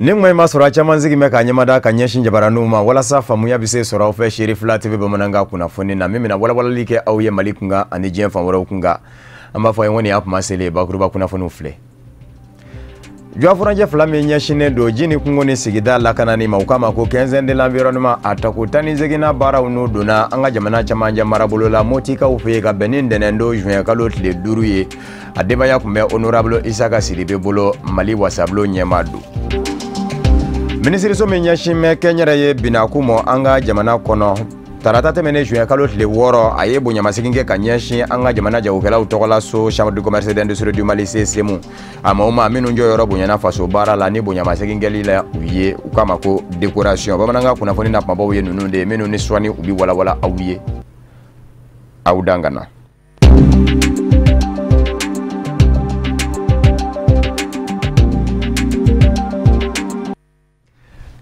Ni ŋma ma sɔrɔ a caman sigi bɛ ka ɲɛmada ka ɲɛsin jabaraninw ma walasa faamuya bɛ se sɔrɔ aw fɛ Cherifla TV bamanankan kunnafoni na min bɛna walawalali kɛ aw ye Mali kunkan ani diɲɛ fan wɛrɛw kunkan. An b'a fɔ a ye ko nin y'a kuma selen ye, bakuruba kunnafoniw filɛ. Jɔfurancɛ fila min ɲɛsinnen don ji ni kungo ni sigida lakanani ma, u k'a ma ko quinzaine de l'environnement, a tako 18nan baaraw n'u donna an ka jamana camancɛ marabolo la Motikaw fɛ yen ka bɛn ni ntɛnɛn don juin kalo tile 5 ye. A denbaya tun bɛ honorable Isaka Sidibe bolo, Mali wasabulon ɲɛmaa don. Minisiriso min ɲɛsin bɛ kɛnyɛrɛye binako ma an ka jamana kɔnɔ, tarata tɛmɛnen juin kalo tile 6, a ye bonyamasegin kɛ ka ɲɛsin an ka jamana jagokɛlaw tɔgɔla so Chambre de commerce et d'industrie du Mali CCM a maaw ma minnu jɔyɔrɔ bonyana faso baara la ni bonyamasegin kɛli la u ye, u k'a ma ko décoration. Bamanankan kunnafoni na kumabaw ye ninnu de ye minnu ni sɔnni u bɛ walawala aw ye aw dan ka na.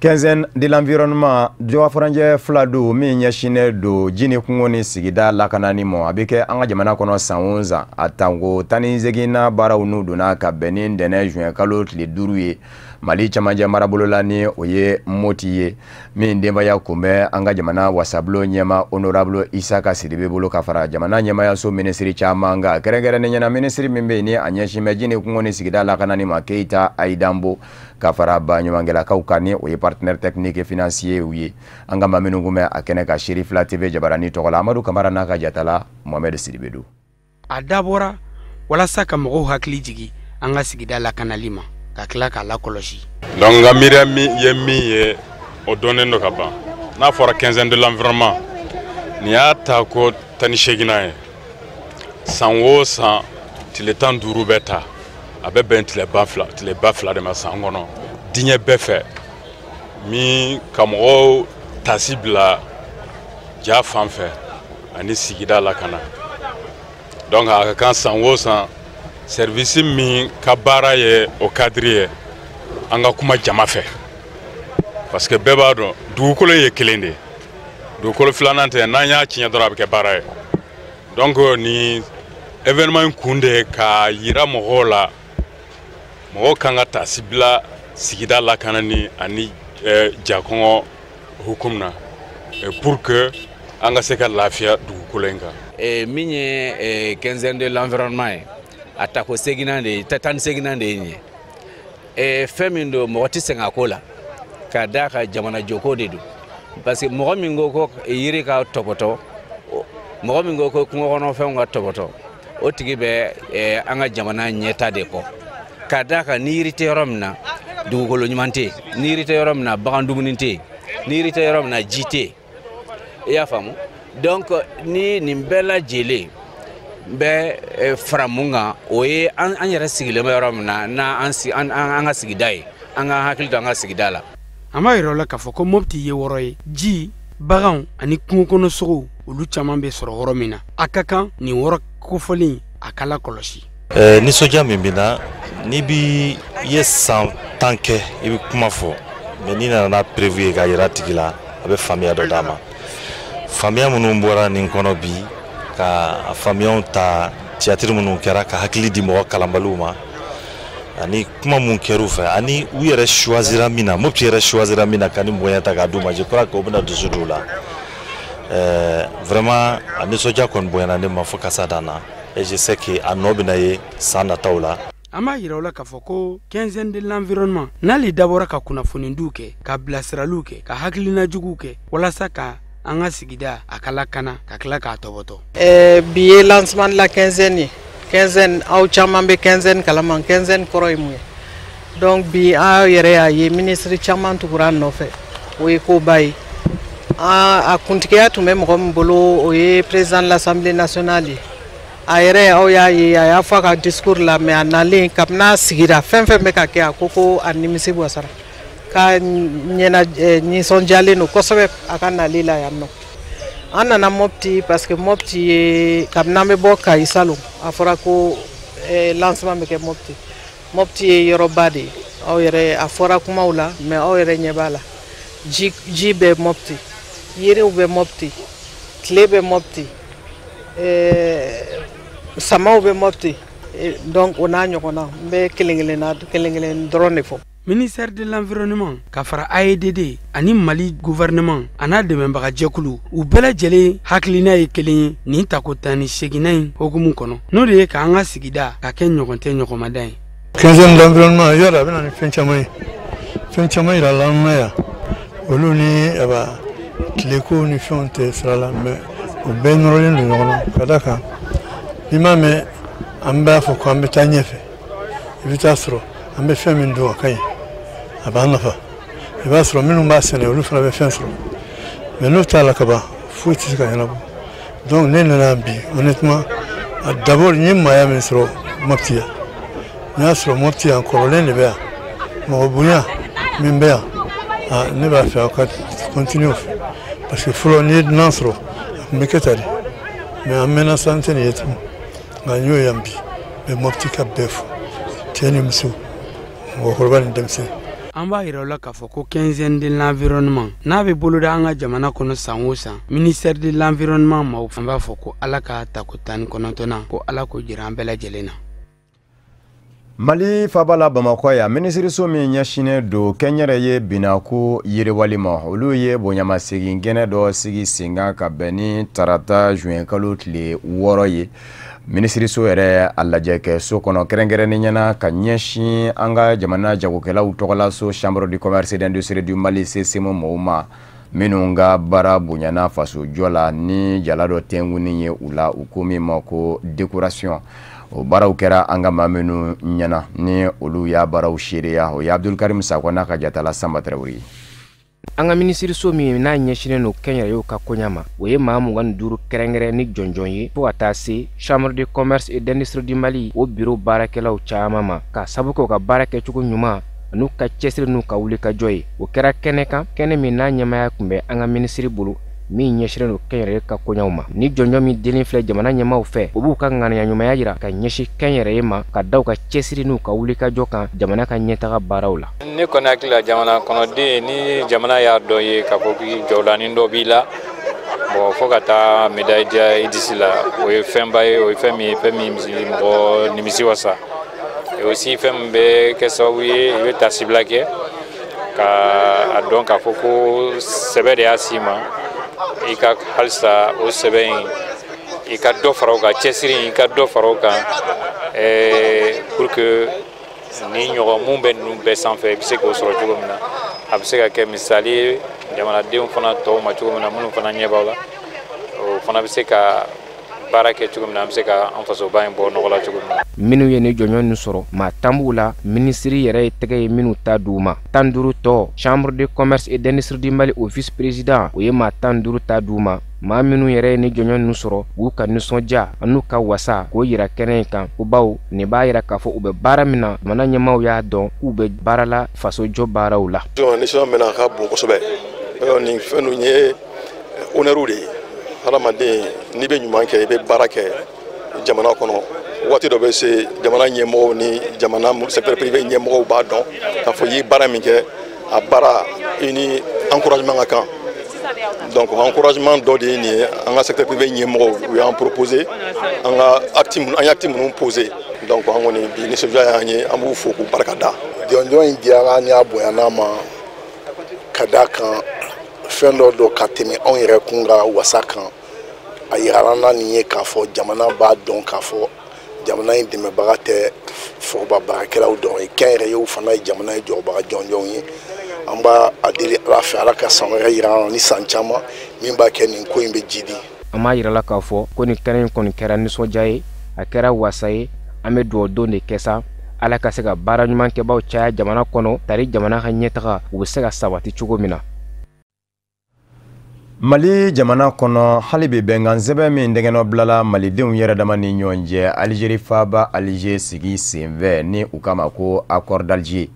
Quinzaine de l'environnement, jɔfurancɛ fila don min ɲɛsinnen don ji ni kungo ni sigida lakanani ma. A bɛ kɛ an ka jamana kɔnɔ san o san. A tanko 18nan baaraw n'u donna ka bɛn ni ntɛnɛn juin kalo tile 5 ye Mali camancɛ marabolo la ni o ye Moti ye, min denbaya kun bɛ an ka jamana wasabulon ɲɛma honorable Isaka Sidibe bolo ka fara jamana ɲɛmayaso minisiri caman kan, kɛrɛnkɛrɛnnen ɲɛna minisiri min bɛ yen ni a ɲɛsin bɛ ji ni kungo ni sigida lakanani ma, Keyita Ayidanbo, ka fara baɲumankɛlakaw kan ni o ye partenaire technique et financier ye. An ka maa minnu kun bɛ a kɛnɛ kan Cherifla TV jabarani tɔgɔ la, Amadu Kamara n'a ka jatala Mohamed Sidibe don. A dabɔra walasa ka mɔgɔw hakili jigin an ka sigida lakanali ma, ka tila k'a lakɔlɔsi. Donc n ka miiriya min ye min ye, o dɔnnen don ka ban. N'a fɔra quinzaine de l'environnement, nin y'a ta ko 18nan ye. San o san tile 15 bɛ ta, a bɛ bɛn tile ba fila de ma san kɔnɔ diɲɛ bɛɛ fɛ, min ka mɔgɔw tasi bila ja fan fɛ ani sigida lakana. Donc a ka kan san o san service min ka baara ye o cadre ye, an ka kuma jama fɛ, parce que bɛɛ b'a dɔn dugukolo ye kelen de ye, dugukolo filanan tɛ, n'an y'a tiɲɛ dɔrɔn a bɛ kɛ baara ye. Donc ni événement in kun de ye k'a yira mɔgɔw la, mɔgɔw kan ka tasi bila sigida lakanani ani jakɔngɔ hukumu na, pour que an ka se ka lafiya dugukolo in kan. Min ye quinzaine de l'environnement ye, a tako seginnan de ye, 18nan de ye nin ye. Fɛn min don, mɔgɔ tɛ sɛgɛn a ko la, ka d'a kan jamana jɔko de don. Parce que mɔgɔ min ko ko yiri ka tɔbɔtɔ, mɔgɔ min ko ko kungo kɔnɔfɛnw ka tɔbɔtɔ, o tigi bɛ an ka jamana ɲɛta de kɔ. Ka d'a kan ni yiri tɛ yɔrɔ min na, dugukolo ɲuman tɛ yen, ni yiri tɛ yɔrɔ min na, bagan dumuni tɛ yen, ni yiri tɛ yɔrɔ min na, ji tɛ yen. I y'a faamu? Donc ni nin bɛɛ lajɛlen bɛ fara mun kan, o ye an yɛrɛ sigilen bɛ yɔrɔ min na, n'an an ka sigida ye, an ka hakili to an ka sigida la. An b'a yira u la k'a fɔ ko Mopti ye wɔrɔ ye, ji, baganw ani kungo kɔnɔ sogow, olu caman bɛ sɔrɔ yɔrɔ min na. A ka kan nin wɔrɔ kofɔlen a ka lakɔlɔsi. Nisɔndiya min bɛ na, n'i bi i ye san 10 kɛ, i bɛ kuma fɔ, mais n'i nana n'a prévu ye k'a yira a tigi la, a bɛ faamuya dɔ d'a ma. Faamuya minnu bɔra nin kɔnɔ bi, ka faamuyaw ta théâtre minnu kɛra ka hakili di mɔgɔ kalanbaliw ma, ani kuma mun kɛr'u fɛ, ani u yɛrɛ choisira min na, Mopti yɛrɛ choisira min na ka ni bonya ta k'a d'u ma, je crois que o bɛna dusu don u la. Vraiment a nisɔndiya kɔni bonyana ne ma fo kasa dan na, et je sais que a nɔ bɛna ye san nataw la. An b'a yira u la k'a fɔ ko quinzaine de l'environnement n'ale dabɔra ka kunnafonidiw kɛ, ka bilasiraliw kɛ, ka hakilina juguw kɛ walasa ka an ka sigida a ka lakana, ka tila k'a tɔbɔtɔ. Bi ye lancement de la quinzaine ye. Quinzaine, aw caman bɛ quinzaine kalama, quinzaine kɔrɔ ye mun ye? Donc bi aw yɛrɛ y'a ye ministre caman tugura an nɔfɛ, o ye koba ye. A kuntigiya tun bɛ mɔgɔ min bolo, o ye président de l'Assemblée nationale ye. A yɛrɛ aw y'a ye, a y'a fɔ a ka discours la, mais a nalen kabini a sigira, fɛn fɛn bɛ ka kɛ, a ko ko a nimisi wasara, k'a ɲɛna nisɔndiyalen don kosɛbɛ a ka nali la yan nɔ. An nana Mopti parce que Mopti ye, kabini an bɛ bɔ Kayi salon, a fɔra ko lancement bɛ kɛ Mopti. Mopti ye yɔrɔba de ye, aw yɛrɛ a fɔra kumaw la, mais aw yɛrɛ ɲɛ b'a la, ji bɛ Mopti, yiriw bɛ Mopti, tile bɛ Mopti, samaw bɛ Mopti, donc o n'a ɲɔgɔnna. N bɛ kelen kelenna kelen kelen dɔrɔn de fɔ. Ministère de l'Environnement ka fara AEDD ani Mali gouvernement a n'a dɛmɛbagajɛkulu, u bɛɛ lajɛlen hakilina ye kelen ye nin tako 18nan in hokumu kɔnɔ, n'o de ye k'an ka sigida ka kɛ ɲɔgɔn tɛ ɲɔgɔnmada ye. Quinzaine de l'Environnement, yɔrɔ a bɛ na ni fɛn caman ye, fɛn caman yira la an na yan, olu ni aba tileko ni fɛnw tɛ sira la, mais o bɛɛ nɔrɔlen don ɲɔgɔn na. Ka d'a kan, n'i m'a mɛn an b'a fɔ ko an bɛ taa ɲɛfɛ, i bɛ taa sɔrɔ an bɛ fɛn min dun, a ka ɲi, a b'an nafa. I b'a sɔrɔ minnu b'a sɛnɛ, olu fana bɛ fɛn sɔrɔ, mais n'o t'a la ka ban, foyi tɛ se ka ɲɛnabɔ. Donc ne nana bi, honnêtement, d'abord n ye maaya min sɔrɔ Mopti yan, n y'a sɔrɔ Mopti yan, kɔrɔlen de bɛ yan, mɔgɔ bonya min bɛ yan, ne b'a fɛ aw ka continuer o fɛ, parce que fɔlɔ n'i ye dunan sɔrɔ, a tun bɛ kɛ tan de, mais an mɛnna sa, n tɛ nin ye tugun. Nka n y'o yan bi, n bɛ Mopti ka bɛɛ fo, cɛ ni muso, mɔgɔkɔrɔba ni denmisɛn. An b'a yira u la k'a fɔ ko Quinzaine de l'Environnement n'a bɛ boloda an ka jamana kɔnɔ san o san, Ministère de l'Environnement maaw, an b'a fɔ ko Ala ka tako 19nan, ko Ala k'o jira an bɛɛ lajɛlen na. Mali faba la Bamakɔ yan, minisiriso min ɲɛsinnen don kɛnyɛrɛye binako yiriwali ma, olu ye bonyamasegin kɛnɛ dɔ sigi sen kan ka bɛn ni tarata juin kalo tile 6 ye, minisiriso yɛrɛ a lajɛ kɛ so kɔnɔ, kɛrɛnkɛrɛnnen ɲɛna ka ɲɛsin an ka jamana jagokɛlaw tɔgɔlaso Chambre de commerce et d'industrie du Mali CCM mɔgɔw ma, minnu ka baara bonyana fasojɔ la ni jala dɔ tɛnkunnen ye u la, u ko min ma ko décoration. O baaraw kɛra an ka maa minnu ɲɛna ni olu y'a baaraw seereya, o ye Abdulkarim Sakɔ n'a ka jatala Sanba Tarawele ye. An ka minisiriso min n'a ɲɛsinnen don kɛnyɛrɛyew ka koɲa ma, o ye maa 25 kɛrɛnkɛrɛn ni jɔnjɔn ye, fo ka taa se Chambre de commerce et d'industrie du Mali o bureau baarakɛlaw caman ma, ka sabu kɛ u ka baara kɛcogo ɲuman n'u ka cɛsiri n'u ka wulikajɔ ye. O kɛra kɛnɛ kan, kɛnɛ min n'a ɲɛmaaya tun bɛ an ka minisiri bolo min ɲɛsinnen don kɛnyɛrɛye ka koɲaw ma. Ni jɔnjɔn min denlen filɛ jamana ɲɛmaaw fɛ, o b'u ka ŋaniya ɲumanya jira ka ɲɛsin kɛnyɛrɛye ma, ka da u ka cɛsiri n'u ka wulikajɔ kan jamana ka ɲɛtaga baaraw la. Ne kɔni hakili la, jamana kɔnɔden, ni jamana y'a dɔn ye k'a fɔ k'i jɔlanin dɔ b'i la, bon, fo ka taa médaille diya i disi la, o ye fɛnba ye, o ye fɛn min ye, fɛn min mɔgɔ nimisi wasa. Et aussi fɛn min bɛ kɛ sababu ye, i bɛ taasibila kɛ ka a dɔn k'a fɔ ko sɛbɛ de y'a s'i ma, i ka halisa o sɛbɛn in, i ka dɔ fara o kan, cɛsiri in, i ka dɔ fara o kan, pour que ni ɲɔgɔn mun bɛ ninnu bɛɛ sanfɛ, i bɛ se k'o sɔrɔ cogo min na, a bɛ se ka kɛ misali ye jamanadenw fana tɔw ma cogo min na, minnu fana ɲɛ b'aw la, o fana bɛ se ka baara kɛ cogo min na, an bɛ se ka an fasoba in bɔ nɔgɔ la cogo min na. Minnu ye nin jɔnjɔn nin sɔrɔ, maa 10 b'u la, minisiri yɛrɛ ye tɛgɛ ye minnu ta d'u ma. 15 tɔ, Chambre de commerce et d'industrie du Mali o vice président, o ye maa 15 ta d'u ma. Maa minnu yɛrɛ ye nin jɔnjɔn ninnu sɔrɔ, u y'u ka nisɔndiya an'u ka wasa k'o yira kɛnɛ in kan, ko bawo nin b'a yira k'a fɔ u bɛ baara min na, jamana ɲɛmaaw y'a dɔn k'u bɛ baara la fasojɔ baaraw la. Nisɔndiya min na, a ka bon kosɛbɛ. Nin fɛn ninnu ye honneur de ye. Hadamaden, n'i bɛ ɲuman kɛ, i bɛ baara kɛ jamana kɔnɔ, waati dɔ bɛ se, jamana ɲɛmɔgɔw ni jamana secteur privé ɲɛmɔgɔw b'a dɔn k'a fɔ i ye baara min kɛ, a baara i ni encouragement ka kan. Donc encouragement dɔ de ye nin ye. An ka secteur privé ɲɛmɔgɔw, u y'an proposé, an ka acte minnu, an ye acte minnu posé. Donc an kɔni bi nisɔndiya y'an ye, an b'u fo k'u barika da. Jɔnjɔn in diyara an y'a bonya ma, ka d'a kan fɛn dɔ don ka tɛmɛ anw yɛrɛ kun ka wasa kan. A yirala an na nin ye k'a fɔ jamana b'a dɔn k'a fɔ jamana in dɛmɛbaga tɛ foroba baarakɛlaw dɔrɔn ye, kɛnyɛrɛyew fana ye jamana ye jɔbaga jɔnjɔnw ye. An b'a a deli Ala fɛ, Ala ka san wɛrɛ yira an na ni san caman min b'a kɛ nin ko in bɛ jidi. An b'a yira la k'a fɔ ko nin kɛnɛ in kɔni kɛra nisɔndiya ye, a kɛra wasa ye. An bɛ dugawu don de kɛ sa, Ala ka se ka baara ɲuman kɛbaw caya jamana kɔnɔ, tari jamana ka ɲɛtaga u bɛ se ka sabati cogo min na. Mali jamana kɔnɔ, hali bi bɛnkan sɛbɛn min dɛgɛnɔ bilala malidenw yɛrɛ dama ni ɲɔgɔn cɛ Algérie faaba Alger sigi senfɛ, ni u kama ko accord d'Alger,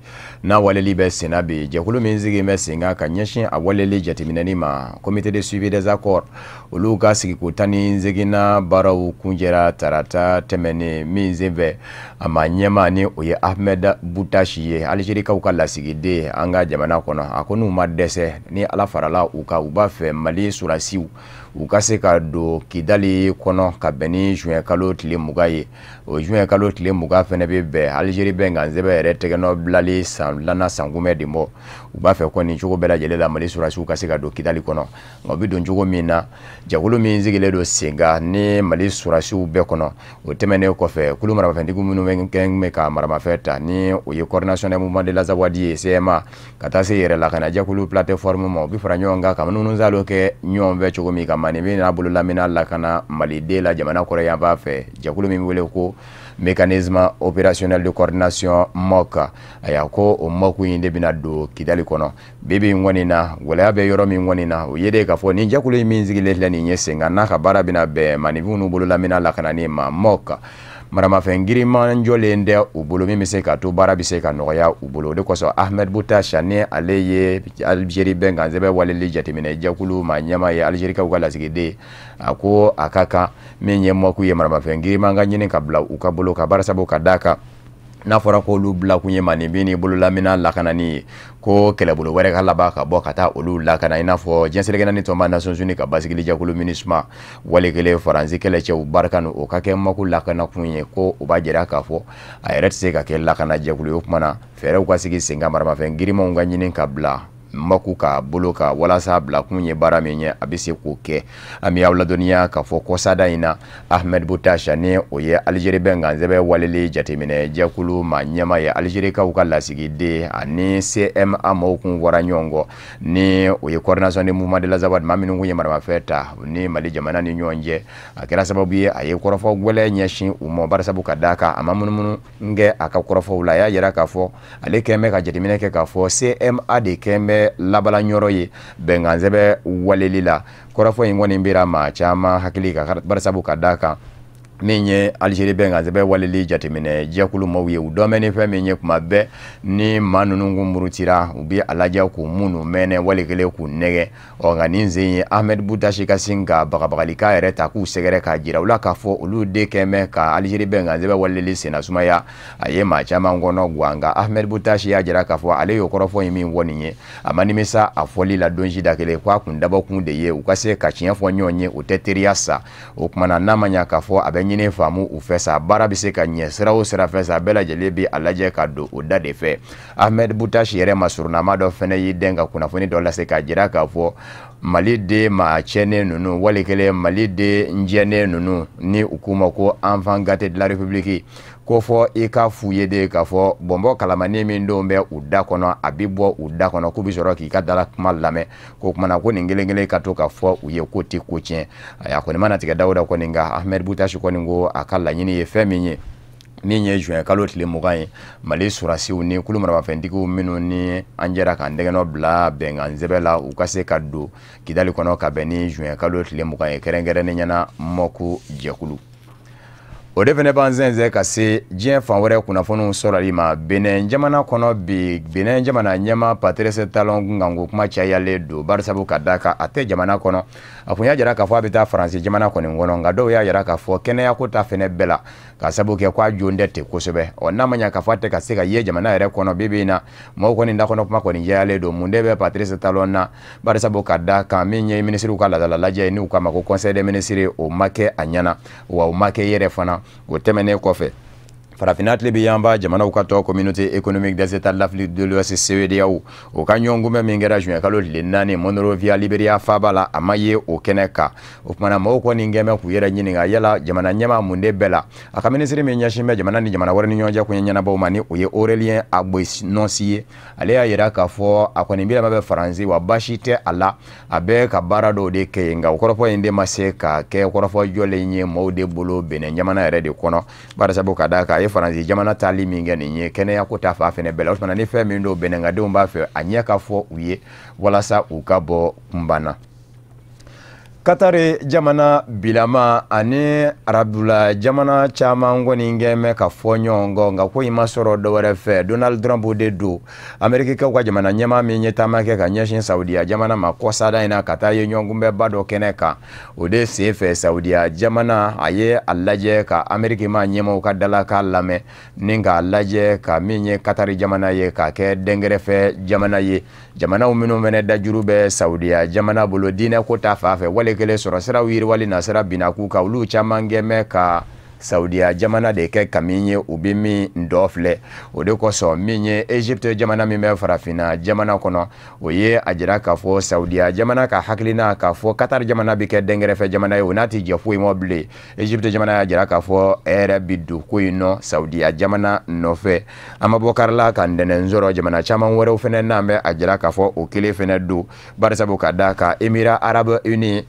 n'a waleli bɛ senna bi, jɛkulu min sigi bɛ sen kan ka ɲɛsin a waleli jateminɛni ma, Comité de suivi des accords, olu ka sigiko 18nan baaraw kunjɛra tarata tɛmɛnen min senfɛ, a ma ɲɛma ni o ye Ahmed Boutachi ye, Algérikaw ka lasigiden an ka jamana kɔnɔ. A ko n'u ma dɛsɛ, ni Ala farala u kan, u b'a fɛ Mali surasiw u ka se ka don Kidali kɔnɔ ka bɛn ni juin kalo tile 20 ye. O juin kalo tile 20 fɛnɛ bɛ bɛn Algérie bɛnkansɛbɛn yɛrɛ tɛgɛnɔ bilali san 2nan sankunbɛn de bɔ. U b'a fɛ kɔni cogo bɛɛ lajɛlen la Mali sɔrɔdasiw ka se ka don Kidali kɔnɔ. Nka u bɛ don cogo min na, jɛkulu min sigilen don sen kan ni Mali sɔrɔdasiw bɛɛ kɔnɔ, o tɛmɛnen kɔfɛ kulu maramafɛntigiw minnu bɛ ka maramafɛn ta ni o ye coordination des mouvements de l'Azawad ye CMA ka taa se yɛrɛ lakana jɛkulu plateforme ma, u bɛ fara ɲɔgɔn kan ka munumunu kɛ ɲɔgɔn fɛ cogo min ka maaninfin n'a bololamina lakana Maliden la jamana kɔrɔ yanfan fɛ. Jɛkulu min wele ko mécanisme opérationnel de coordination MOC, a ko o MOC in de bɛna don Kidali kɔnɔ. Bi in kɔni na, gɛlɛya bɛ yɔrɔ min kɔni na, o ye de k'a fɔ ni jɛkulu min sigilen filɛ nin ye sen kan n'a ka baara bɛna bɛn maaninfinw n'u bololamina lakanani ma, MOC maramafɛn giriman jɔlen tɛ u bolo min bɛ se ka to baara bɛ se ka nɔgɔya u bolo. O de kosɔn Ahmed Boutache ni ale ye Algérie bɛnkansɛbɛn waleli jateminɛ jɛkulu maa ɲɛmaa ye, Algérikaw ka lasigiden, a ko a ka kan min ye MOC ye maramafɛn giriman ka ɲini ka bila u ka bolo ka baara sabu ka d'a kan n'a fɔra k'olu bila kun ye maaninfin ni bololamina lakanani ye, ko kɛlɛbolo wɛrɛ ka laban ka bɔ ka taa olu lakana, i n'a fɔ diɲɛ seleke naani tɔnba Nations Unies ka basigili jɛkulu MINUSMA wali kelen Faransi kɛlɛcɛw barika o ka kɛ MOC lakana kun ye, ko o b'a jira k'a fɔ a yɛrɛ tɛ se ka kɛ lakana jɛkulu ye. O kuma na fɛɛrɛw ka sigi sen kan, maramafɛn girimanw ka ɲini ka bila MOC ka bolo kan walasa bila kun ye baara min ye a bɛ se k'o kɛ. An bɛ aw ladɔnniya k'a fɔ kɔsada in na Ahmed Boutache ni o ye Algérie bɛnkansɛbɛn waleli jateminɛ jɛkulu maa ɲɛmaa ye, Algérikaw ka lasigiden ani CMA maaw kun bɔra ɲɔgɔn kɔ ni o ye coordination des mouvements de l'Azawad, maa minnu kun ye maramafɛn ta ni Mali jamana ni ɲɔgɔn cɛ. A kɛra sababu ye a ye kɔrɔfɔ gɛlɛn ɲɛsin u ma, barisabu ka d'a kan a ma munumunu kɛ a ka kɔrɔfɔw la. A y'a jira k'a fɔ ale kɛn bɛ ka jateminɛ kɛ k'a fɔ CMA de kɛn bɛ labalan yɔrɔ ye bɛnkansɛbɛn waleli la. Kɔrɔfɔ in kɔni bira maa caman hakili kan, barisabu ka d'a kan min ye Algérie bɛnkansɛbɛn waleli jateminɛ jɛkulu maaw ye, u dɔn bɛ ni fɛn min ye, kuma bɛɛ ni maa ninnu kun murutira u bɛ a lajɛ k'u minnu mɛnɛ wali kelen k'u nɛgɛ. Ɔ nka nin sen ye Ahmed Boutache ka sin ka bagabagalikan yɛrɛ ta k'u sɛgɛrɛ k'a jira u la k'a fɔ olu de kɛn bɛ ka Algérie bɛnkansɛbɛn waleli senna sumaya, a ye maa caman kɔnɔ gan. Nka Ahmed Boutache y'a jira k'a fɔ ale y'o kɔrɔfɔ in min fɔ nin ye, a ma nimisa a fɔli la don si da kelen, k'a kun dabɔkun de ye u ka se ka tiɲɛ fɔ ɲɔgɔn ye, o tɛ teriya sa. O kuma na n'a ma ɲɛ k'a fɔ a bɛ ɲini faamu u fɛ sa, baara bɛ se ka ɲɛ sira o sira fɛ sa, bɛɛ lajɛlen bɛ a lajɛ ka don o da de fɛ. Ahmed Boutache yɛrɛ masurunnama dɔ fɛnɛ y'i dɛn ka kunnafoni dɔ lase k'a jira k'a fɔ Mali den maa cɛnnen ninnu wali kelen Mali den jɛnnen ninnu ni u k'u ma ko enfant gâté de la République, ko fɔ i ka f'u ye de k'a fɔ bɔnbɔn kalamani min don bɛ u da kɔnɔ, a bɛ bɔ u da kɔnɔ k'u bɛ sɔrɔ k'i ka dala kuma lamɛn, k'o kumana ko nin kelen kelen ka to ka fɔ u ye k'o tɛ ko tiɲɛ. A kɔni mana tigɛ Dawuda kɔni nka Ahmed Boutache kɔni ko a ka laɲini ye fɛn min ye juin kalo tile 20 ye, Mali sɔrɔdasiw ni kulu maramafɛntigiw minnu ni an jɛra k'an tɛgɛnɔ bila bɛnkansɛbɛn la, u ka se ka don Kidali kɔnɔ ka bɛn ni juin kalo tile 20 ye, kɛrɛnkɛrɛnnenya la MOC jɛkulu. O de fana b'an sɛnsɛn ka se diɲɛ fan wɛrɛ kunnafoniw sɔrɔli ma. Benin jamana kɔnɔ bi, Benin jamana ɲɛmaa Patrice Talon kunkanko kuma cayalen don, barisabu ka d'a kan a tɛ jamana kɔnɔ. A kun y'a jira k'a fɔ a bɛ taa Faransi jamana kɔni kɔnɔ, nka dɔw y'a jira k'a fɔ kɛnɛyako ta fɛnɛ bɛɛ la, ka sababu kɛ k'a jo tɛ ten kosɛbɛ. Ɔ n'a ma ɲɛ k'a fɔ a tɛ ka se ka ye jamana yɛrɛ kɔnɔ bi bi in na, maaw kɔni da kɔnɔ kuma kɔni jɛyalen don. Mun de bɛ Patrice Talon na? Barisabu ka d'a kan min ye minisiriw ka laadala lajɛ ye n'u k'a ma ko conseil des ministres, o ma kɛ a ɲɛna, wa o ma kɛ yɛrɛ fana. O tɛmɛnen kɔfɛ, farafinna tile bɛ yanba jamanaw ka tɔn communauté économique des états de l'Afrique de l'Ouest CEDEAO, o ka ɲɔgɔnkunbɛn min kɛra juin kalo tile 4 Monrovia Liberia faaba la, a ma ye o kɛnɛ kan. O kumana maaw kɔni kɛn bɛ k'u yɛrɛ ɲininka yala jamana ɲɛmaa mun de bɛɛ la. A ka minisiri min ɲɛsin bɛ jamana ni jamana wɛrɛ ni ɲɔgɔn cɛ koɲɛ ɲɛnabɔw ma ni o ye Aurélien Agbénonci ye, ale y'a jira k'a fɔ a kɔni bilama bɛ Faransi, wa baasi tɛ a la, a bɛ ka baara dɔw de kɛ yen. Nka o kɔrɔfɔ in de ma se ka kɛ kɔrɔfɔ jɔlen ye maaw de bolo Benin jamana yɛrɛ de kɔnɔ, barisabu ka d'a kan a ye Faransi jamana taali min kɛ nin ye kɛnɛyako ta fan fɛnɛ bɛɛ la. O tuma ni fɛn min don Beninkadenw b'a fɛ a ɲɛ ka fɔ u ye walasa u ka bɔ kunban na. Qatar jamana bilama ani arabula jamana caman kɔni kɛn bɛ ka fɔ ɲɔgɔn kɔ, nka ko in ma sɔrɔ dɔwɛrɛ fɛ. Donald Trump de don, Amerikikaw ka jamana ɲɛmaa min ye taama kɛ ka ɲɛsin Saudiya jamana ma kɔsada in na ka taa ye ɲɔgɔnkunbɛnba dɔ kɛnɛ kan. O de sen fɛ Saudiya jamana a ye a lajɛ ka Ameriki maa ɲɛmaaw ka dalakan lamɛn ni k'a lajɛ ka min ye Qatar jamana ye k'a kɛ dɛnkɛrɛfɛ jamana ye, jamanaw minnu fɛnɛ dajuru bɛ Saudiya jamana bolo diinɛ ko ta fan fɛ, wali wale kelen sɔrɔ siraw yiriwali nasira binna k'u kan, olu caman gɛmɛ ka Saudiya jamana de kɛ kami ye, u bɛ min dɔ filɛ. O de kosɔn, min ye Egypte jamana min bɛ farafinna jamana kɔnɔ, o ye a jira k'a fɔ Saudiya jamana ka hakilina k'a fɔ Qatar jamana bɛ kɛ dɛnkɛrɛfɛ jamana ye, o n'a tɛ jɛ foyi ma bilen. Egypte jamana y'a jira k'a fɔ e yɛrɛ bɛ don ko in nɔ Saudiya jamana nɔfɛ. An ma bɔ karila ka ntɛnɛn sɔrɔ, jamana caman wɛrɛw fɛnɛ n'an bɛ a jira k'a fɔ o kelen fɛnɛ don, barisabu ka d'a kan Émirats arabes unis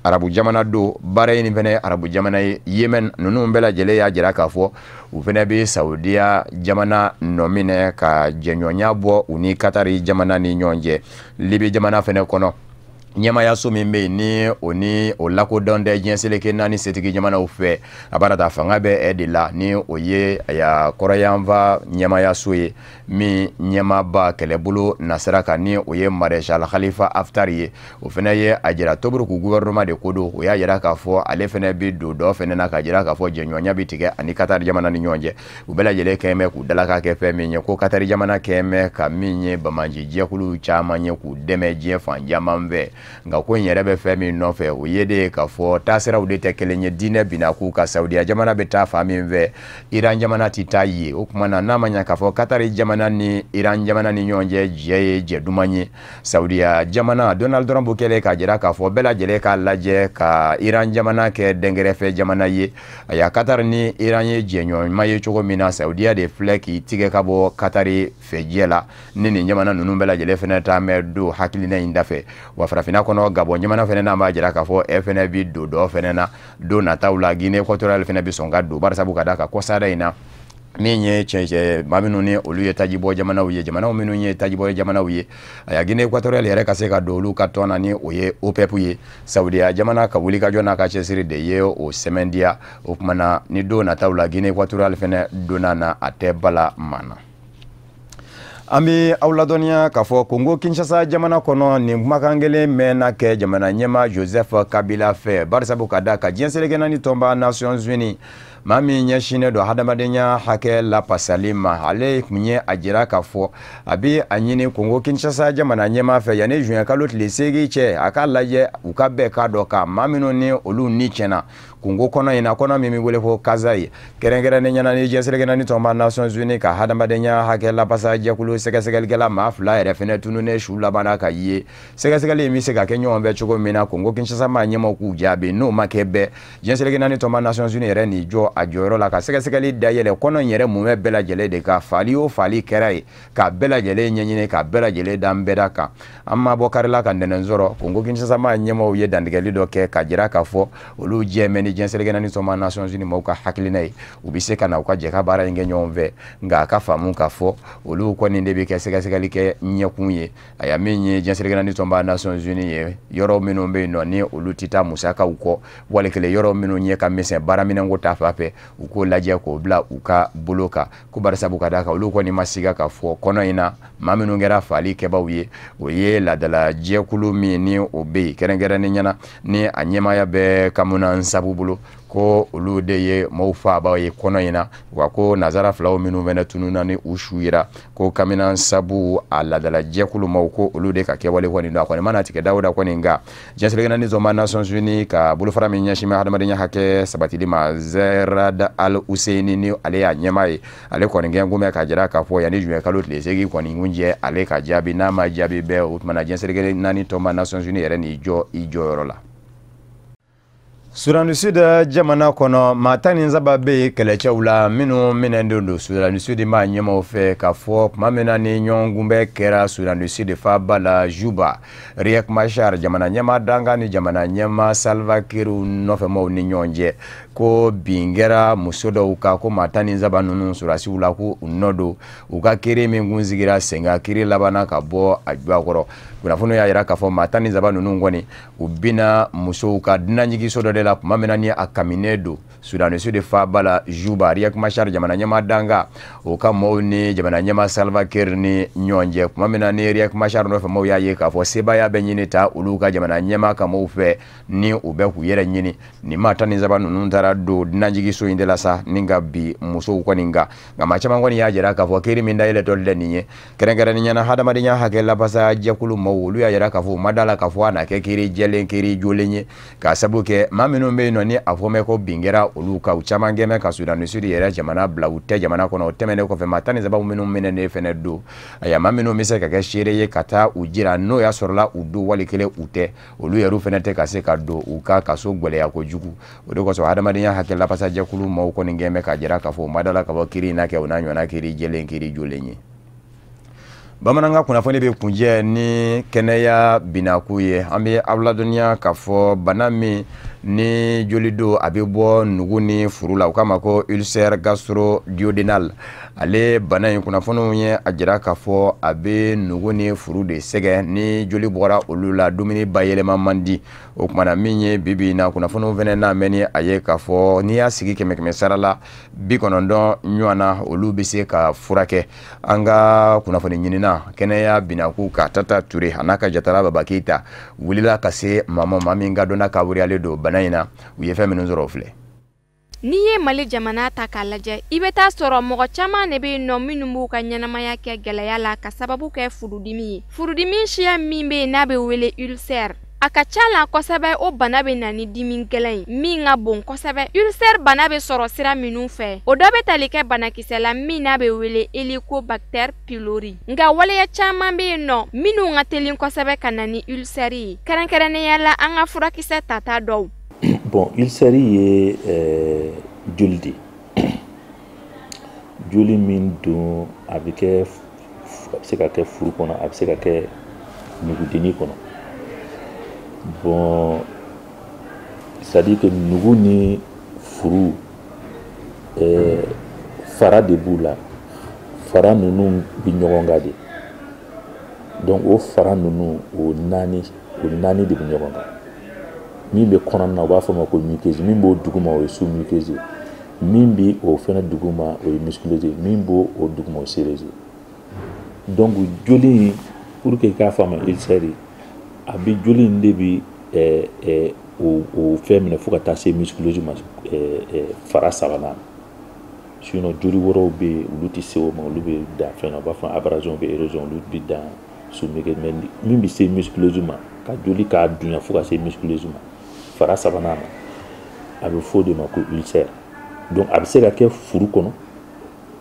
arabu jamana don, Bahreïn fɛnɛ arabu jamana ye, Yemen, ninnu bɛɛ lajɛlen y'a jira k'a fɔ u fɛnɛ bɛ Saudiya jamana nɔ minɛ ka jɛɲɔgɔnya bɔ u ni Katari jamana ni ɲɔgɔn cɛ. Libi jamana fɛnɛ kɔnɔ, ɲɛmayaso min bɛ yen ni o ni o lakodɔn tɛ diɲɛ seleke naani setigi jamanaw fɛ, a b'a ta fanga bɛ ɛ de la, ni o ye aya kɔrɔyanfa ɲɛmayaso ye, min ɲɛmaaba kɛlɛbolo nasira kan, ni o ye Maréchal Khalifa Haftar ye, o fana ye a jira Tobruk gouvernement de ko don. O y'a jira k'a fɔ ale fana bɛ don dɔ fana na, ka jira k'a fɔ jɛɲɔgɔnya bɛ tigɛ ani Qatar jamana ni ɲɔgɔn cɛ. U bɛɛ lajɛlen kɛn bɛ k'u dalaka kɛ fɛn min ye, ko Qatar jamana kɛn bɛ ka min ye banbaanci jɛkulu caman ye k'u dɛmɛ diɲɛ fan caman fɛ. Nka ko in yɛrɛ bɛ fɛn min nɔfɛ, o ye de k'a fɔ taasiraw de tɛ kelen ye, diinɛ binna k'u ka. Saudiya jamana bɛ taa fan min fɛ, Iran jamana tɛ taa yen. O tuma na, n'a ma ɲɛ k'a fɔ Katari jamana ni Iran jamana ni ɲɔgɔn cɛ jɛ ye jɛ duman ye, Saudiya jamana Donald Trump kɛlen k'a jira k'a fɔ bɛɛ lajɛlen k'a lajɛ ka Iran jamana kɛ dɛnkɛrɛfɛ jamana ye. Ayiwa, Katari ni Iran ye jɛɲɔgɔnma ye cogo min na, Saudiya de filɛ k'i tigɛ ka bɔ Katari fɛ jɛ la, ni nin jamana ninnu bɛɛ lajɛlen fɛnɛ taa mɛn don hakilina in dafɛ. Wa farafinna kɔnɔ, Gabɔn jamana fɛnɛ n'an b'a jira k'a fɔ e fɛnɛ bi don dɔ fɛnɛ na don nataw la. Guinée équatoriale fɛnɛ bi sɔn ka don, barisabu ka d'a kan kɔsada in na, min ye cɛncɛn maa minnu ni olu ye tajibɔ jamanaw ye, jamanaw minnu ye tajibɔ jamanaw ye, aya Guinée équatoriale yɛrɛ ka se ka don olu ka tɔn na, ni o ye OPEP ye, Saudiya jamana ka wulikajɔ n'a ka cɛsiri de ye o sɛmɛndiya. O tuma na, ni don nataw la Guinée équatoriale fɛnɛ donna na, a tɛ bala maa na. An bɛ aw ladɔnniya k'a fɔ Kongo Kinshasa jamana kɔnɔ, nin kumakan kelen mɛnna kɛ jamana ɲɛmaa Joseph Kabila fɛ, barisabu ka da ka diɲɛ seleke naani tɔnba Nations Unies, maa min ɲɛsinnen don hadamadenya hakɛ lapasali ma, ale tun ye a jira k'a fɔ a bɛ a ɲini Kongo Kinshasa jamana ɲɛmaa fɛ, yanni juin kalo tile 8 cɛ, a k'a lajɛ u ka bɛn k'a dɔ kan maa minnu ni olu ni tiɲɛna Kongo kɔnɔ in na, kɔnɔ min bɛ wele ko Kasaï kɛrɛnkɛrɛnnen ɲɛna, ni diɲɛ seleke naani tɔnba Nations Unies ka hadamadenya hakɛ lapasa jɛkulu sɛgɛsɛgɛlikɛla maa 2 yɛrɛ fɛnɛ tununnen su labanna ka ye. Sɛgɛsɛgɛli in bɛ se ka kɛ ɲɔgɔn fɛ cogo min na, Kongo Kinshasa maa ɲɛmaaw k'u jaabi. N'o ma kɛ bɛɛ, diɲɛ seleke naani tɔnba Nations Unies yɛrɛ n'i jɔ a jɔyɔrɔ la ka sɛgɛsɛgɛli dayɛlɛ kɔnɔ in yɛrɛ mumɛ bɛɛ lajɛlen de ka fali o fali kɛra ye, k'a bɛɛ lajɛlen ɲɛɲini, k'a bɛɛ lajɛlen da n bɛɛ da kan. An ma bɔ karila ka ntɛnɛn sɔrɔ, Kongo Kinshasa maa ɲɛmaaw ye dantigɛli dɔ kɛ ka jira k'a fɔ olu jɛ ni diɲɛ seleke naani tɔnba Nations Unies maaw ka hakilina ye, u bɛ se ka na u ka jɛ ka baara in kɛ ɲɔgɔn fɛ. Nka a ka faamu k'a fɔ olu kɔni de bɛ kɛ sɛgɛsɛgɛli kɛ ɲɛkun ye. Aya, min ye diɲɛ seleke naani tɔnba Nations Unies ye, yɔrɔ minnu bɛ yen nɔ ni olu tɛ taa musakaw kɔ, wali kelen yɔrɔ minnu ɲɛ ka misɛn baaraminɛnko ta fan fɛ, u k'o lajɛ k'o bila u ka bolo kan, ko barisabu ka d'a kan olu kɔni ma siga k'a fɔ kɔnɔ in na maa minnu kɛra faali kɛbaw ye, o ye laadala jɛkulu min ni o bɛ yen kɛrɛnkɛrɛnnen ɲɛna, ni a ɲɛmaaya bɛ Kamuna Nsabu bolo, ko olu de ye maaw faabaw ye kɔnɔ in na. Wa ko nazara filaw minnu fana tununna ni u su yera, ko Kamina Nsabu a laadala jɛkulu maaw, ko olu de ka kɛwale kɔni don. A kɔni mana tigɛ dawuda kɔni, nka diɲɛ seleke naani tɔnba Nations Unies ka bolofara min ɲɛsin bɛ hadamadenya hakɛ sabatili ma, Zeynab Al Husseini, ni ale y'a ɲɛmaa ye, ale kɔni gɛn kun bɛ k'a jira k'a fɔ yanni juin kalo tile 8 kɔni kun jɛ, ale ka jaabi. N'a ma jaabi bɛɛ, o tuma na diɲɛ seleke naani tɔnba Nations Unies yɛrɛ n'i jɔ i jɔyɔrɔ la. Soudan du Sud jamana kɔnɔ, maa 13 bɛ yen kɛlɛcɛw la minnu minɛnen don Soudan du Sud maa ɲɛmaaw fɛ, k'a fɔ tuma min na ni ɲɔgɔn kunbɛn kɛra Soudan du Sud faaba la Juba, Riek Machar jamana ɲɛmaa dankan ni jamana ɲɛmaa Salva Kiir nɔfɛmaw ni ɲɔgɔn cɛ, ko bin kɛra muso dɔw kan, ko maa 13 ninnu sɔrɔdasiw la, ko u nɔ don. U ka kiiri min kun sigira sen kan, kiiri labanna ka bɔ a jɔ kɔrɔ. Kunnafoniw y'a jira k'a fɔ maa 13 ninnu kɔni, u binna musow ka dunanjiginso dɔ de la tuma min na ni a kaminen don Soudan du Sud faaba la Juba, Riek Machar jamana ɲɛmaa dankan o ka maaw ni jamana ɲɛmaa Salva Kiir ni ɲɔgɔn cɛ. Tuma min na ni Riek Machar nɔfɛ maaw y'a ye k'a fɔ sebaaya bɛ ɲini ta olu ka jamana ɲɛmaa ka maaw fɛ, ni u bɛ k'u yɛrɛ ɲini, nin maa 13 ninnu taara. taara don dunanjiginso in de la sa ni ka bi musow kɔni kan. Nka maa caman kɔni y'a jira k'a fɔ kiiri min dayɛlɛtɔ filɛ nin ye, kɛrɛnkɛrɛnnenya la hadamadenya hakɛ lafasa jɛkulu maaw, olu y'a jira k'a fɔ u ma da la k'a fɔ a na kɛ kiiri jɛlen kiiri jolen ye, k'a sabu kɛ maa minnu bɛ yen nɔ ni a fɔ mɛn ko bin kɛra olu kan, u caman kɛn bɛ ka Soudan du Sud yɛrɛ jamana bila, u tɛ jamana kɔnɔ. O tɛmɛnen kɔfɛ, maa 13 minnu minɛnen fɛnɛ don, ayiwa, maa minnu bɛ se ka kɛ seere ye ka taa u jira n'o y'a sɔrɔla u don wali kelen u tɛ, olu yɛrɛ fɛnɛ tɛ ka se ka don u ka kaso gwɛlɛya kojugu. O de kosɔn hadamadenya hakɛ lafasa jɛkulu maaw kɔni kɛn bɛ k'a jira k'a fɔ u ma da la k'a fɔ kiiri in na kɛ o n'a ɲɔgɔnna kiiri jɛlen kiiri jolen ye. Bamanankan kunnafoni bɛ kunjɛ ni kɛnɛya binako ye. An bɛ aw ladɔnniya k'a fɔ bana min ni joli don a bɛ bɔ nugu ni furu la, u k'a ma ko ulcère gastro-duodénal. Ale bana in kunnafoniw ye a jira k'a fɔ a bɛ nugu ni furu de sɛgɛn, ni joli bɔra olu la dumuni bayɛlɛma man di. O kumana min ye bibi in na kunnafoniw fɛnɛ n'a mɛn ni a ye k'a fɔ n'i y'a sigi 100 sara la 90 ɲɔgɔn na, olu bɛ se ka furakɛ. An ka kunnafoni ɲinina kɛnɛya binako ka Tata Ture a n'a ka jatala Baba Keyita wulila ka se maa ma min ka dɔnna ka wuriyalen don bana in na, u ye fɛn minnu sɔrɔ o filɛ. N'i ye Mali jamana ta k'a lajɛ, i bɛ taa sɔrɔ mɔgɔ caman de bɛ yen nɔ minnu b'u ka ɲɛnamaya kɛ gɛlɛya la ka sababu kɛ furudimi ye. Furudimi siya min bɛ yen n'a bɛ wele ulcère, a ka ca la kosɛbɛ o bana bɛ na ni dimi gɛlɛn ye min ka bon kosɛbɛ. Ulcère bana bɛ sɔrɔ sira minnu fɛ, o dɔ bɛ tali kɛ banakisɛ la min n'a bɛ wele Helicobacter pylori. Nka waleya caman bɛ yen nɔ minnu ka teli kosɛbɛ ka na ni ulcère ye, kɛrɛnkɛrɛnnenya la an ka furakisɛ tata dɔw. Bon, ulcère ye joli de ye, joli min don a bɛ kɛ, a bɛ se ka kɛ furu kɔnɔ, a bɛ se ka kɛ nugudennin kɔnɔ. Bon, c'est à dire que nugu ni furu fara de b'u la, fara ninnu bɛ ɲɔgɔn kan de. Donc o fara ninnu o naani de bɛ ɲɔgɔn kan. Min bɛ kɔnɔna na u b'a fɔ o ma ko muqueuse, min b'o duguma o ye sous muqueuse ye, min bɛ o fɛnɛ duguma o ye musculeuse ye, min b'o o duguma o ye séreuse ye. Donc joli in, pour que i k'a faamu ulcère, a bɛ joli in de bɛ o fɛn minɛ fo ka taa se musculeuse ma, fara sabanan. Sinon joli wɛrɛw bɛ yen olu tɛ se o ma, olu bɛ dan fɛn na, u b'a fɔ abrasion bɛ érosion, olu bɛ dan sous muqueuse. Mais min bɛ se musculeuse ma, ka joli k'a dunya fo ka se musculeuse ma, fara sabanan ma, a bɛ fɔ o de ma ko ulcère. Donc a bɛ se ka kɛ furu kɔnɔ,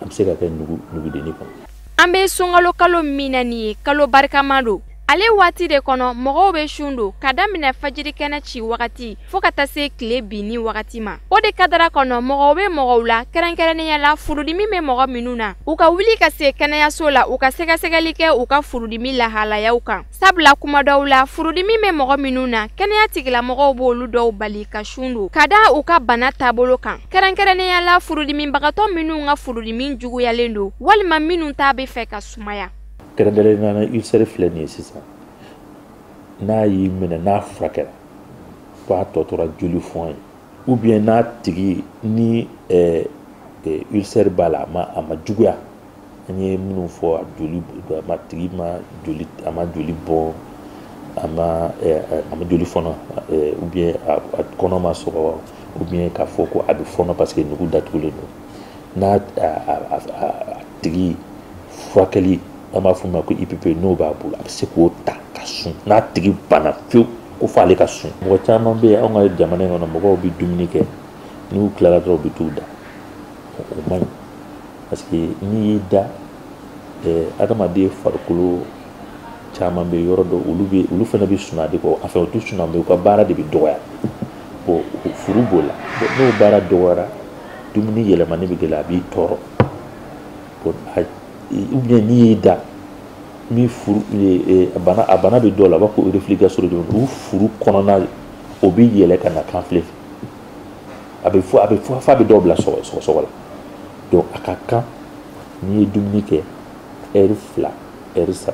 a bɛ se ka kɛ nugudennin kɔnɔ. An bɛ sunkalo kalo min na nin ye, kalo barikama don. Ale waati de kɔnɔ mɔgɔw bɛ sun don ka daminɛ fajiri kɛnɛ ci wagati fo ka taa se tile binni wagati ma. O de kadara kɔnɔ mɔgɔw bɛ mɔgɔw la, kɛrɛnkɛrɛnnenya la furudimi bɛ mɔgɔ minnu na, u ka wuli ka se kɛnɛyaso la, u ka sɛgɛsɛgɛli kɛ u ka furudimi lahalayaw kan. Sabula kuma dɔw la furudimi bɛ mɔgɔ minnu na, kɛnɛya tigilamɔgɔw b'olu dɔw bali ka sun don ka da u ka bana taabolo kan, kɛrɛnkɛrɛnnenya la furudimibagatɔ minnu ka furudimi juguyalen don walima minnu ta bɛ fɛ ka sumaya. Kɛrɛnkɛrɛnnenya la ulcère filɛ nin ye sisan, n'a y'i minɛ n'a furakɛra fo a tɔ tora joli fɔn ye, ou bien n'a tigi ni ulcère b'a la, a ma juguya, an ye minnu fɔ, a joli a ma tigi ma joli, a ma joli bɔn, a ma joli fɔnɔ, ou bien a kɔnɔ ma sɔgɔ, ou bien k'a fɔ ko a bɛ fɔnɔ parce que nugu datugulen don, n'a a tigi furakɛli, an b'a fɔ o ma ko IPP, n'o b'a bolo a bɛ se k'o ta ka sun. N'a tigi banna fiyewu ko f'ale ka sun. Mɔgɔ caman bɛ yen anw ka jamana in kɔnɔ, mɔgɔw bɛ dumuni kɛ n'u tilara dɔrɔn u bɛ t'u da, o man ɲi parce que n'i y'i da, adamaden farikolo caman bɛ yɔrɔ dɔ, olu fana bɛ sunaa de kɔ, enfin u tɛ sunaa mais u ka baara de bɛ dɔgɔya. Bon, furu b'o la, n'o baara dɔgɔyara dumuni yɛlɛmani bɛ gɛlɛya, a b'i tɔɔrɔ. Bon, ou bien n'i y'i da min furu bana, a bana bɛ dɔw la, u b'a fɔ ko reflux gastro-duodénal, u furu kɔnɔna o bɛ yɛlɛ ka na kanfile fɛ, a bɛ fɔ f'a bɛ dɔw bila sɔgɔsɔgɔ la. Donc a ka kan n'i ye dumuni kɛ heure 2 heure 3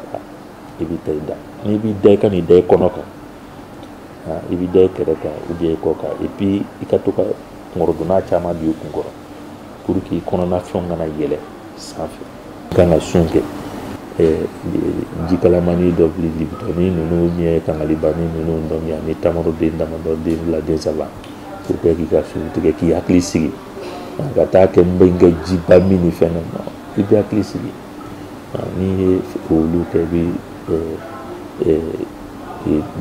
i bɛ taa i da. N'i b'i da, i ka n'i da i kɔnɔ kan, i b'i da i kɛrɛ kan ou bien i kɔ kan, et puis i ka to ka kunkɔrɔdonna caman don i kun kɔrɔ pour que i kɔnɔna fɛnw kana yɛlɛ sanfɛ. Kan ka sun kɛ, jikalamani dɔ bili, libitɔni ninnu, ou bien kangalibani ninnu, donc ani tamaroden damadɔ, den 2 den 3, K'o kɛ k'i ka suru tigɛ, k'i hakili sigi ka taa kɛ n bɛ n kɛ jiba min ni fɛn na, i bɛ hakili sigi. N'i ye olu kɛ, i bɛ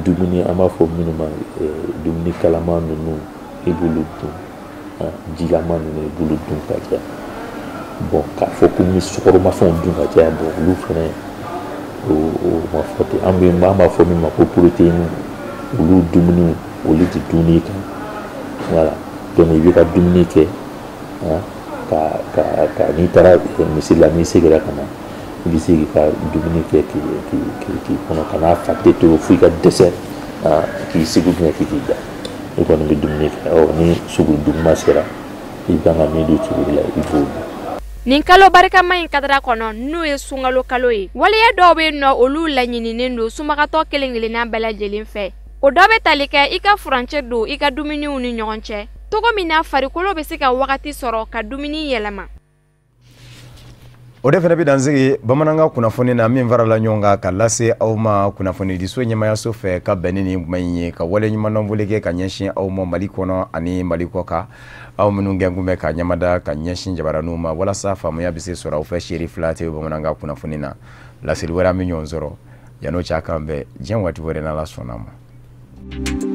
dumuni, an b'a fɔ minnu ma dumuni kalaman ninnu, i b'olu dun, jilama ninnu i b'olu dun ka caya. Bon, k'a fɔ ko n bɛ sukaromafɛnw dun ka caya, bon, olu fɛnɛ o ma fɔ ten. An b'a fɔ min ma ko protéine, olu dumuniw olu tɛ dumuni kɛ. Voilà, donc i bɛ ka dumuni kɛ ka ka ka n'i taara misiri la, n'i seginna ka na, i bɛ se k'i ka dumuni kɛ k'i kɔnɔ, ka n'a fa tɛ to fo i ka dɛsɛ k'i sigi k'i k'i da. I kɔni bɛ dumuni kɛ. Ɔ, ni sogo duguma sera, i kan ka min don sogo la, i b'o dun. Nin kalo barikama in kadara kɔnɔ, n'o ye sunkalo kalo ye, waleya dɔw bɛ yen nɔ, olu laɲininen don sunbagatɔ kelen kelenna bɛɛ lajɛlen fɛ. O dɔ bɛ tali kɛ i ka furancɛ don i ka dumuniw ni ɲɔgɔn cɛ, cogo min na farikolo bɛ se ka wagati sɔrɔ ka dumuni yɛlɛma. O de fana bɛ dansigi bamanankan kunnafoni na min farala ɲɔgɔn kan ka lase aw ma kunnafonidiso ɲɛmayaso fɛ ka bɛn ni nin kuma in ye, ka wale ɲumandɔn kɛ ka ɲɛsin aw ma Mali kɔnɔ ani Mali kɔ kan, aw minnu gɛn kun bɛ ka ɲɛmada ka ɲɛsin jabaraninw ma walasa faamuya bɛ se sɔrɔ aw fɛ seeri fila tɛ bamanankan kunnafoni na. Laseli wɛrɛ, an bɛ ɲɔgɔn sɔrɔ yan'o cɛ, a k'an bɛn diɲɛ waati wɛrɛ n'Ala sɔnna a ma.